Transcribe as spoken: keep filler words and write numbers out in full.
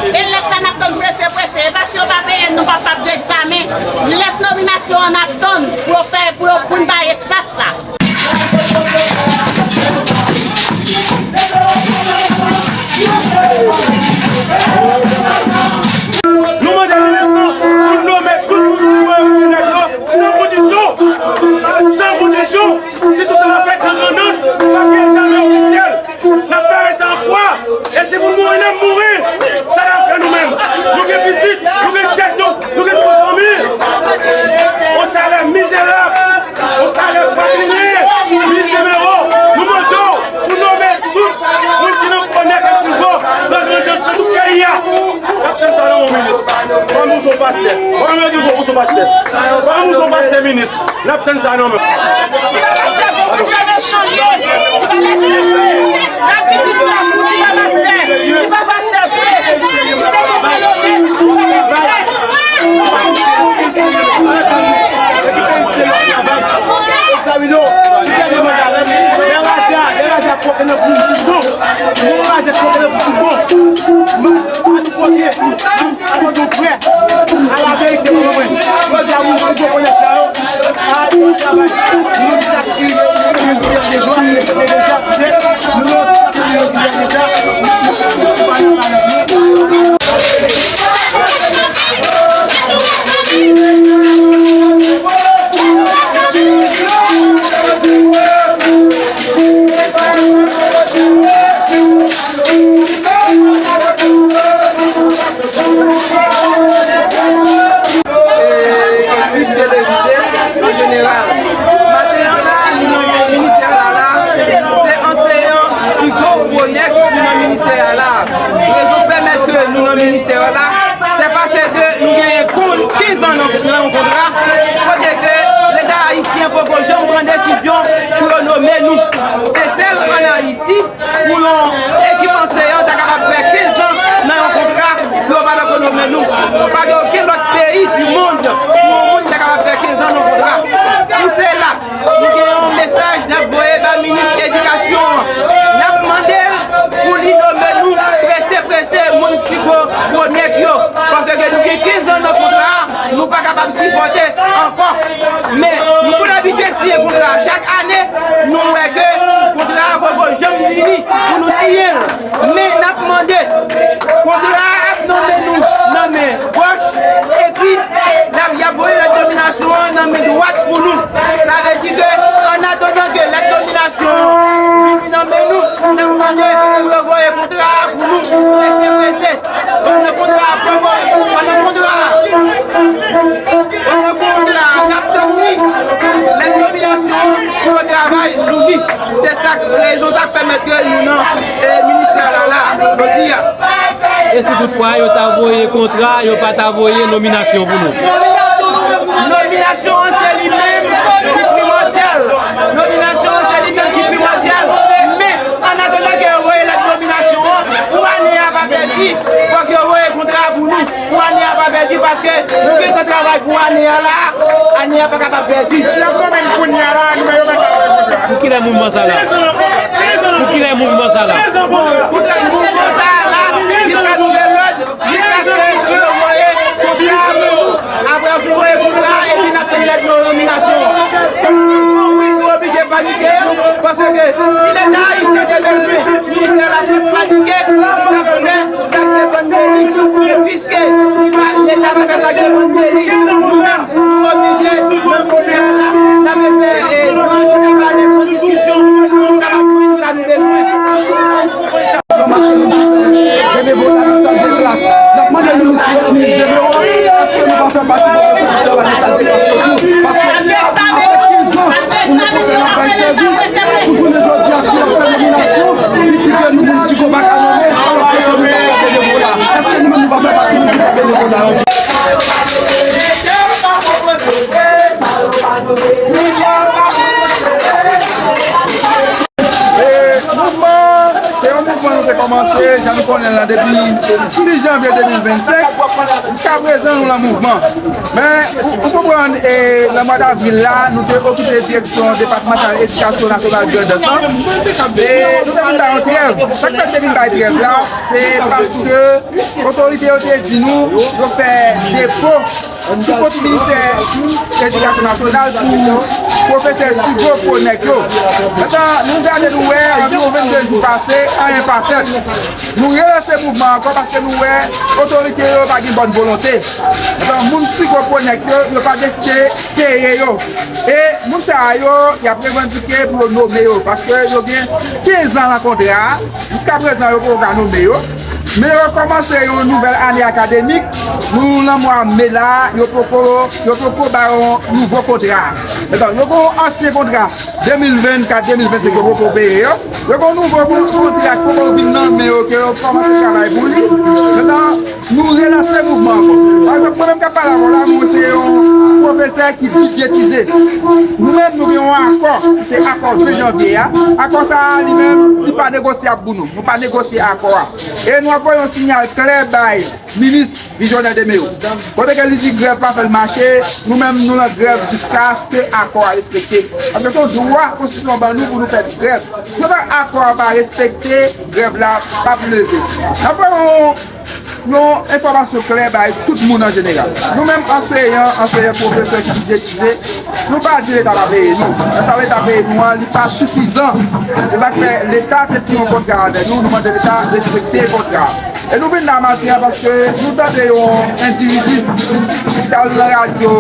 E lèt la n ap tann prese, prese. E pa si yo pa peye n, nou p ap, p ap gen egzamen. Lèt nominasyon an n ap tann pou yo fè, pou yo, pou n bay espas la. Nou mande minis lan pou l nonmen tout moun sitwayen rekonèt yo san kondisyon. San kondisyon. Si tout sa ap fèt nan Grandans, pa gen egzamen ofisyèl. N ap fè sa an kwa. E si pou n mouri, n ap mouri. Sa n ap fè nou menm? Nou gen pitit, nou gen tèt, nou, nou gen tout fanmi. On salè mizerab, on salè pa genyen. Minis Devereaux, nou mande w pou nonmen tout moun ki nan Bonèk e Sigo, nan Grandans, nan tout peyi a. N ap tann sa nan men w, minis. Fanmi w se yon pastè. Fanmi w di w se yon pastè. Fanmi w se yon pastè, minis. N ap tann sa nan men w. Akote w prè a laverite pou nou menm. Jodi a, moun ki rekonèt sa yo, a, travay. Moun ki ta ki, ki, ki, ki deja, ki deja site, nou menm osi, nou deja, nou pa nan palè. E, e, epi televize an jeneral. Maten an la, nou nan ministè la la, se anseyan Sigo Bonèk ki nan ministè a la. Rezon k pèmèt ke nou nan ministè a la, se paske nou genyen kon-, kenz an nan, nan yon kontra, kote ke Leta ayisyen poko janm pran desizyon pou yo nonmen nou. Se sèl ann Ayiti pou yon ekip anseyan ta kapab fè kenz an nan yon kontra, pou yo pa t ankò nonmen nou. Pa gen okenn lòt peyi di mond pou yon moun ta kapab fè kenz an nan yon kontra. Pou sela, nou gen yon mesaj n ap voye ba minis edikasyon an. N ap mande l pou li nonmen nou prese, prese moun Sigo Bonèk yo. Paske nou gen kenz an nan kontra a, nou pa kapab sipòte ankò. Men, nou konn abitye siyen kontra a chak ane, nou wè ke kontra a poko janm vini pou nou siyen l. Men, n ap mande, kontra a ap nonmen nou nan men gòch, epi n ap, y ap voye lèt nominasyon an nan men dwat pou nou. Sa vle di ke, an atandan ke lèt nominasyon an vini nan men nou, n ap mande pou yo voye kontra a pou nou, prese, prese. Pandan kontra a poko, pandan kontra a, pandan kontra a k ap tann li, lèt nominasyon an pou yo travay sou li. Se sa k, rezon sa k pèmèt ke nou nan, e, ministè la la jodi a. E si toutfwa yo ta voye kontra, yo pa ta voye nominasyon pou nou? Nominasyon an se li menm ki primòdyal. Nominasyon an se li menm ki primòdyal. Men, an atandan ke yo voye lèt nominasyon an, pou ane a pa pèdi, fòk yo voye kontra pou nou. Pou ane a pa pèdi, paske nou gentan travay pou ane a la, ane a pa kapab pèdi. Yo pwomet kounye a la, nou, yo mèt pa voye kontra. Pou kilè mouvman sa la? Pou kilè mouvman sa la? Pou kilè mouvman sa la, jiskaske lòd, jiskaske yo voye kontra pou nou. Apre yo fin voye kontra, epi n ap tann lèt nominasyon. Nou oblije panike, paske si Leta ayisyen te bezwen ministè la fè panike, li t ap fè sa k depann de li. Men piske li pa, Leta pa fè sa k depann de li, nou menm, nou oblije, nan kounye a la, n ap fè, e, nou antre nan pale pou diskisyon, pou nou kapab jwenn sa nou bezwen. Benevòla nan sal de klas. N ap mande minis, minis Devereaux, èske nou pa fè pati de sa ki travay nan sal de klas yo tou? Paske apre kenz an, pou nou konpè n ap bay sèvis, pou jounen jodi a, si y ap fè nominasyon, li di ke nou moun Sigo pa ka nonmen, alòske se nou k ap fè Benevòla. Èske nou menm nou pa fè pati moun ki fè Benevòla yo? Mouvman nou te kòmanse, jan nou konnen l lan, depi sis janvye de mil vennsenk, jiska prezan nou lan mouvman. Men, ou, ou konprann, e, nan mwa davril la, nou te okipe direksyon depatmantal edikasyon nasyonal Grandans lan. E nou te vin bay yon trèv. Sa k fè te vin bay trèv la, se paske otorite yo te di nou, yo fè depo sou kont Ministè Edikasyon Nasyonal pou pwofesè Sigo Pwonèg yo. Mentnan, nou gade, nou wè, anviwon vennde jou pase, anyen pa fèt. Nou relanse mouvman ankò paske nou wè otorite yo pa gen bòn volonte. Mentnan, moun Sigo Pwonèg yo, yo pa deside peye yo. E moun sa a yo, y ap revandike pou yo nome yo, paske yo gen kenz an lan kontra a, jiska prezan yo poko ka nome yo. Men yo kòmanse yon nouvèl ane akademik, nou lan mwa me la, yo poko, yo poko ba yon nouvo kontra. Mentnan, yo gen yon ansyen kontra de mil vennkat, de mil vennsenk, yo poko peye yo. Yo gen yon nouvo kon-, kontra ki poko vin nan men yo, ke yo kòmanse travay pou li. Mentnan, nou relanse mouvman ankò. Pa egzanp, mwen menm k ap pale avè w la, mwen se yon pwofesè ki bidjetize. Nou menm, nou gen yon akò, ki se akò ven janvye a. Akò sa a, li menm, li pa negosyab pou nou. Nou pa negosye akò a. E nou ap voye yon siyal klè bay minis Visionnaire Demereau. Kote ke li di grèv pa fè l mache, nou menm, nou lan grèv jiskaske akò a respekte. Paske se yon dwa konstitisyon an ban nou pou nou fè grèv. Pandan akò a pa respekte, grèv la p ap leve. N ap voye yon yon enfòmasyon klè bay tout moun an jeneral. Nou menm anseyan, anseyan pwofesè ki bidjetize, nou pa di Leta pa peye nou. Sa Leta peye nou an, li pa sifizan. Se sa k fè Leta te siyen yon kontra avè nou, nou mande Leta respekte kontra a. E nou vin la maten an paske nou tande yon endividi ki t al nan radyo.